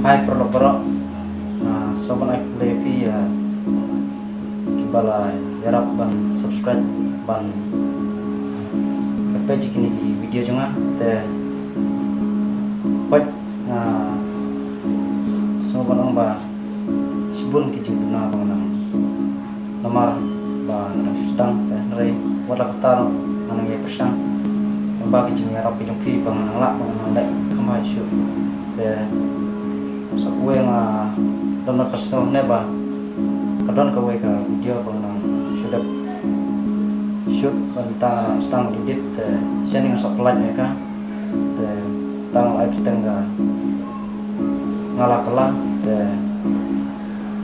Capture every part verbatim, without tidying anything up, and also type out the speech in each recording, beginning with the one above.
Hai paralok baroh, nga sngewbha ban ai khublei ïa phi ïa kiba la ïarap ban subscribe ban ïa peit ïa kine ki video jong nga. Te peit, nga sngewbha ban ong ba shibun ki jingduna ba nga nang namar ba nga dang shu sdang, te hynrei wat la katta ruh nga nang ïai pyrshang. Ba ki jingïarap ki jong phi ba nga nang lah, ba nga nang leh kham bha shuh. Te sa kawei nga don ban pynsngew ne ba ka don kawei ka video ba nga nang shu dep shoot ban tang sdang edit, te shen nga sa pynlait ïa ka. Te tang lai pyrteng ka nga la kylla, te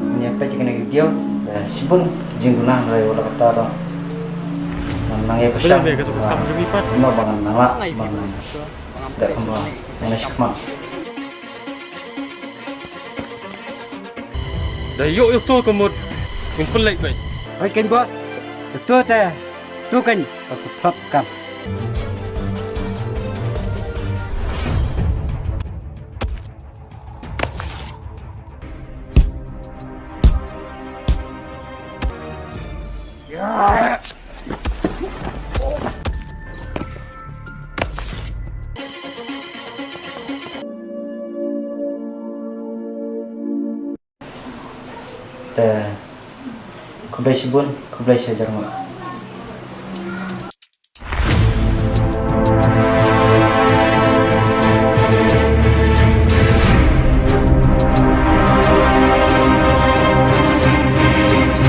ngin ïa peit ïa kane ka video, te shibun ki jingduna, hynrei wat la katta ruh ngan nang ïa pyrshang. Kumno ba ngan nang lah ban dep kumba ngan ïa shakmat. Da ïoh ïoh to ka mut. Ngin pynlait bai. Oi, kan bos. To te. To kan. Ka phlot kan. Te khublei shibun, khublei shihajar nguh.